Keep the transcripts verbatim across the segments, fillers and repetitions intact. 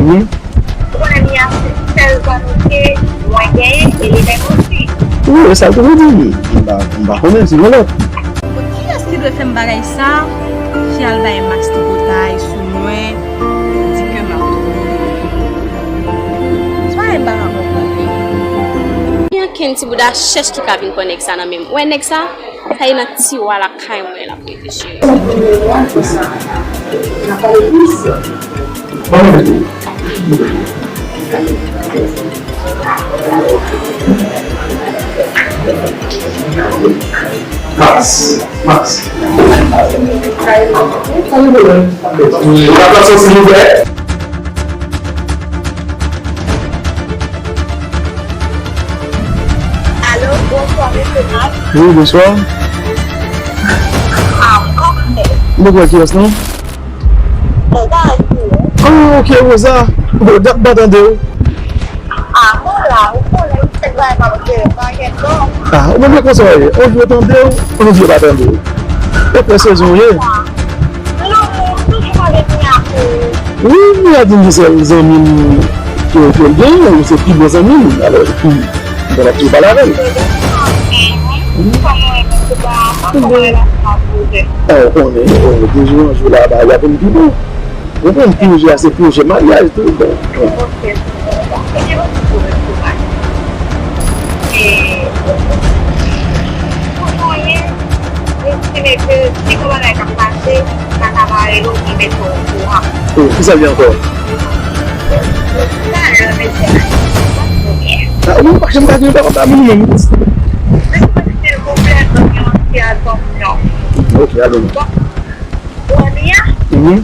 Wi. Ou konnen Mia se sèl zanmi ke mwen genyen e li menm osi. Wi, e sa l te vle di. M pa, m pa konnen si gen lòt. Bon, kiyès ki dwe fè m bagay sa? Fi al bay Max tripotay sou mwen, di ke m ap touye. Se pa bagay m pa ka konprann. Gen ankenn ti bouda chèch ki ka vin pran nèg sa nan men m. Ou wè nèg sa? Sa e nan tiwa lakay mwen l ap rete, cheri. Max, Max. Ou ka pran sa, silvouplè? Alo, bonswa, mesye Max. Wi, bonswa. Ah, m konprann. M pa kwè kiyès non? Rosa, èske ou? Ah, ok, Rosa. Bon, dat m pa tande w. Ah, mwen la, ou konnen, m fèk bay m ap jere, pa gen tan. Ah, ou menm konsa w ye. On jou yo tande w, on jou yo pa tande w. E prè sezon w ye. Lanmou, toujou pale Mia pou ou. Wi, Mia di m se sèl zanmi m ke, ke l genyen, se pi bon zanmi m. Alò, epi, mwen ap toujou pale avè l. Kòman relasyon ap bouje? Ah, ou konnen, ou konnen, de jou an jou la, bagay la vin pi bon. Ou konprann, pwojè a se pwojè maryaj tou, bon. Ok, se bon. Ebyen, bon, bon, bon, bon. E, pou mwen, m estime ke si gon bagay k ap pase, m ta ka pa rele w, m mete w okouran. Oh, kisa l ye ankò? Talè, mesye, m pa tro byen. Ah, ou pa janm ka di m pa konn pa minimòm. Mesye, silvouplè, ban m yon ti atansyon. Ok, alò. Bon. Ou wè Mia? Mhm.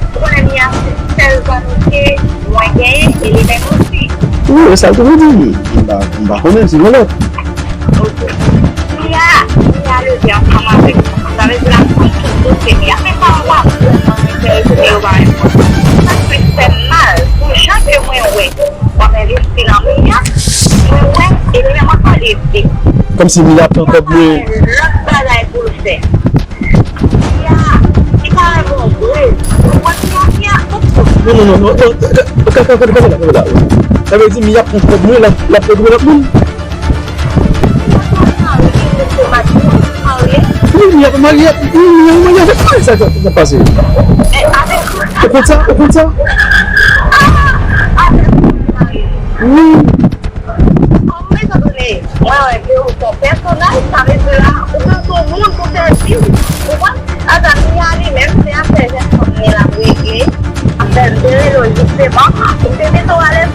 Ou konnen Mia se sèl zanmi ke mwen genyen e li menm osi. Wi, e sa l te vle di. M pa, m pa konnen si gen lòt. Ok. Mia, Mia leve ansanm avèk mwen. Sa vle di l ap pran tout dosye Mia. Men pa w ap vrèman enterese yo pa reponn. Sa k plis fè m mal, pou jan ke mwen wè w ap envesti nan Mia, mwen wè, e li menm ankò leve. Kòmsi Mia pran kòb mwen. Lòt bagay pou l fè. Mia, li pa renmen w vre. Ou wè Mia, Mia, tout kote. Non, non, non, non, non, non, kanpe la, kanpe la. Sa vle di Mia pran kòb mwen, l ap, l ap fè dwe lòt moun. Wi, Mia pa marye, wi, Mia pa marye avèk mwen, sa k ap pase. Ou konn sa, ou konn sa? Wi. Kòm mwen, etan done mwen wè ke ou se yon pèsonaj, sa vle di la, ou menm se yon moun pou sèvi w, ou konprann? Ata Mia li menm, se afè jèn fanm li l ap regle, afè m te rele w jisteman, pou m te mete w alèz,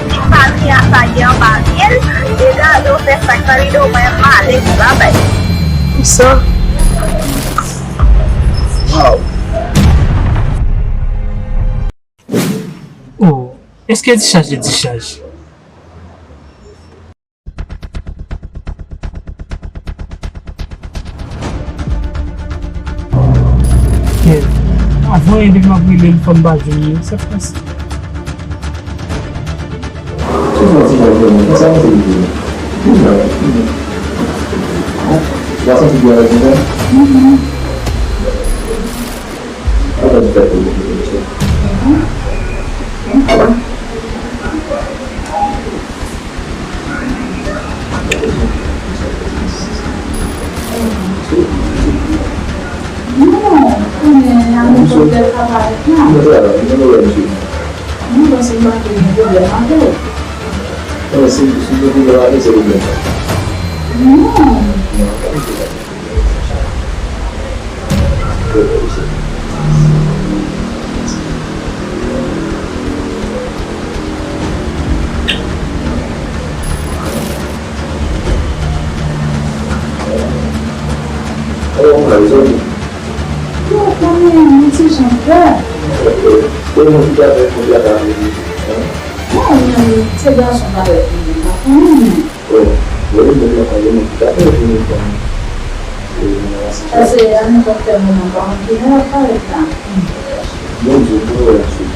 ti pati a sa gen anba pye l, degaje w fè sa k nan lide w, mwen m ale, babay. Kisa? Waw. Oh, èske dichaj e dichaj? Kèt. Avan, depi m ap rele l, fò m pa jwenn li. Sa k pase? Ou santi mal vrèman? Konsa m te di w. Ou santi byen avèk mwen? Avan m fè pou ou. Non, konnen a nenpòt lè l ka parèt la. Mwen travay, mwen travay, mesye. Mwen panse m pa t gen pwoblèm avè w. Non, si, si w gen pwoblèm avè l, se pwoblèm pa w. Non. Non, pa gen pwoblèm. Yo konnen yon ti jan pè. Bon, mwen ki ta fè konfyans avè li. Bon, mwen se gason parèy li, m pa konnen, men. Bon, bon, mwen ki ta fè konfyans avè li. Pase a nenpòt lè moun nan pa konn kilè l ap parèt la. Bondye, pou nou wè la sou.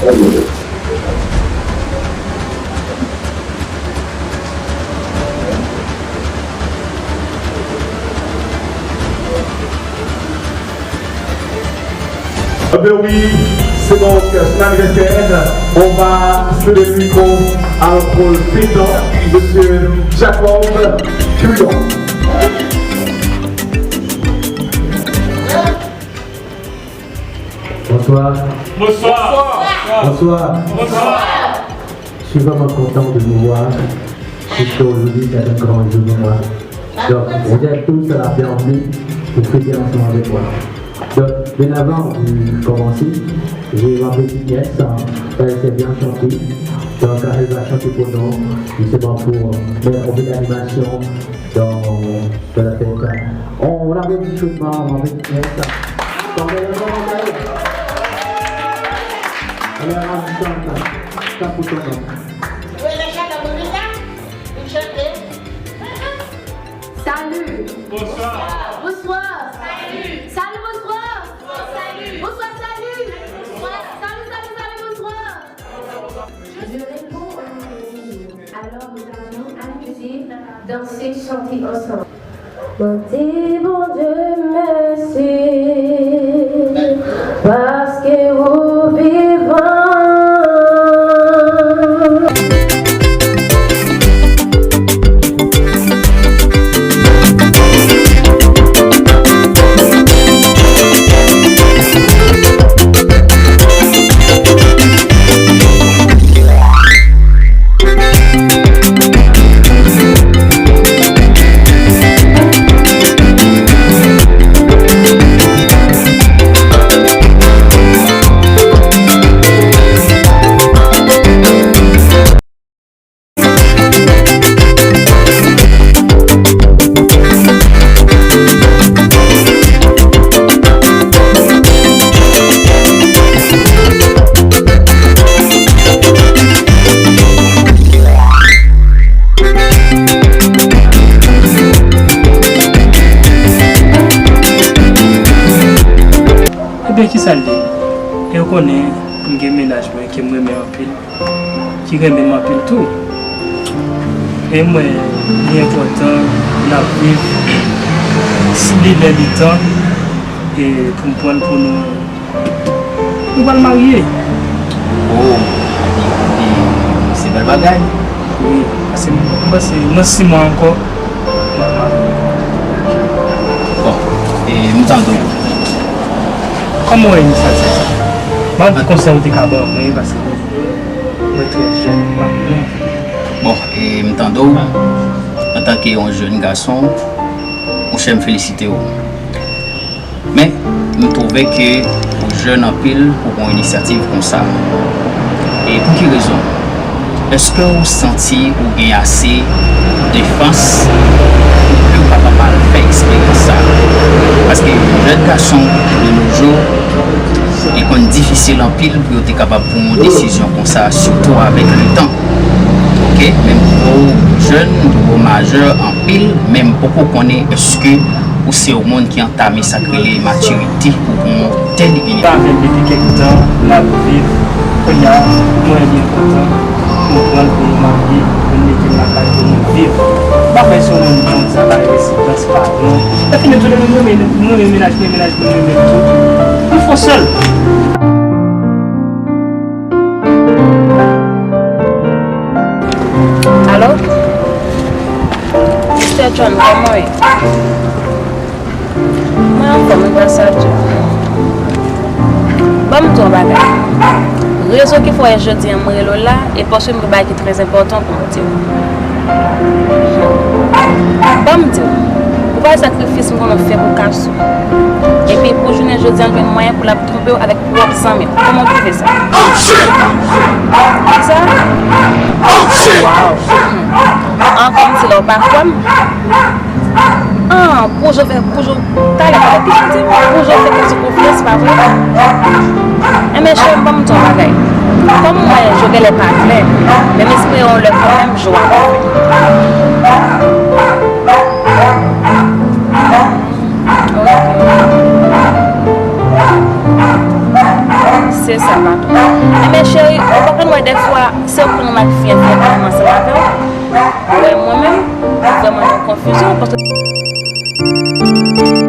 Ann nou wè. Anben wi, Donc, son anniversaire, on va céder le micro à notre président, monsieur Jacob Cuillon. Bonsoir. Bonsoir. Bonsoir. Bonsoir. Je suis vraiment content de vous voir, puisque aujourd'hui c'est un grand jour pour moi. Donc, vous êtes tous à la bienvenue pour fêter ensemble avec moi. Donc, bien avant de commencer, j'ai ma petite nièce, euh, elle sait bien chanter. Donc, elle va chanter pour nous, justement, pour, euh, mettre un peu d'animation dans, dans la fête. On, on applaudit chaudement ma petite nièce. Donc, elle est vraiment belle. Elle est ravissante. Ça pour ton nom. Salut. Bonsoir. Bonsoir. Salut. Salut, bonsoir. Bonsoir, salut. Bonsoir, salut. Bonsoir. Salut, salut, salut, bonsoir. Je réponds à mon ami. Alors, nous allons amuser, danser, chanter ensemble. Mwen di Bondye mèsi, paske ou vivan. Ebyen, kisa l ye? E w konnen, m gen mennaj mwen ke m renmen anpil, ki renmen m anpil tou. E m wè li enpòtan n ap viv, si li lè li tan, e pou m pran l pou nou, nou pral marye. Oh, e, e, se bèl bagay. Wi, paske m panse nan sis mwa ankò, m ap marye. Bon, e, m tande w. Kòman w wè inisyativ sa? M ap di konsèy ou te ka ban mwen, paske mwen trè jèn, m pa konnen. Bon, e m tande w, antanke yon jèn gason, monchè, m felisite w. Men, m twouve ke ou jèn anpil pou pran yon inisyativ konsa. E pou ki rezon? Èske ou santi ou gen ase defans pou ke ou kapab al fè eksperyans sa? Paske jèn gason de nos jours, li konn difisil anpil pou yo te kapab pran yon desizyon konsa, sitou avèk letan. Oke, men m twò jèn, m twò majè anpil, men m poko konnen èske ou se yon moun ki antame sa k rele matirite pou pran yon tèl inisyativ. Avè l depi kèk tan, n ap viv. Kounye a, mwen li enpòtan pou m pran l pou nou marye, pou n mete l lakay pou nou viv. M pa kwè se yon moun ki konn sa bay rezidans, paran. Lèfini, m toujou renmen, renmen mennaj mwen, mennaj mwen renmen m tou. Nou fè yon sèl. Alo? Mistè John, kòman w ye? Mwen anfòm wi, gras a Dye. Ban m di w yon bagay. Rezon ki fè w wè jodi a m rele w la, e paske m gen bagay ki trè enpòtan pou m di w. Ban m di w, ou pa wè sakrifis m konn fè pou Kasou. Epi pou jounen jodi a, l jwenn mwayen pou l ap twonpe w avèk pwòp zanmi w. Kòman w twouve sa? Kisa? Waw. An, kòmsi la w pa kwè m? An, pou Jovè, pou Jo-, talè, talè, ki jan w di m? Pou Jovè fè Kasou konfyans, pa vre? Enben, cheri m, ban m di w yon bagay. Kòm m wè je genlè pa klè, men m espere yon lè kanmenm je w ap klè. Ok. Se sa, patwon. Enben, cheri, ou pa konn wè dèfwa, se ou k konn wè m ak fi an ki ansanm avè w. Wè mwen menm, m vrèman nan konfizyon, paske m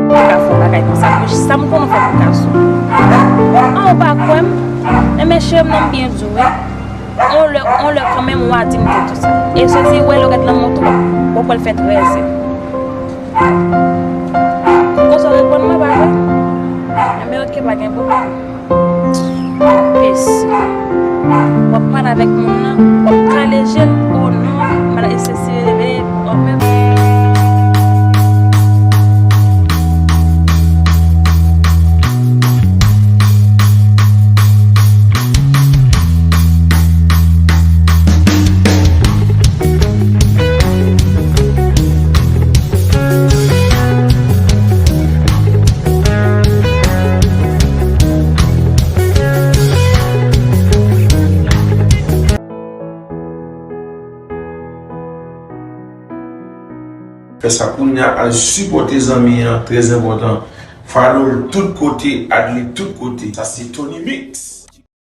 pa ka fè yon bagay konsa pou sa m konnen w fè pou Kasou. An, ou pa kwè m? Enben cheri m, non, m byen di w wi. On lè, on lè kanmenm w a di m de tou sa. E soti wè lè w gad nan mont ou, w ap wè l fè trèz è. Konsa w reponn mwen pa vre? Enben oke, pa gen pwoblèm. Mesi. W ap pale avèk moun nan, w ap kale je l. O non, madan Esther se reve, o menm. Fè sa kounye a, al sipòte zanmi an, trè enpòtan. Follow l tout kote, add li tout kote. Sa se Tony Mix.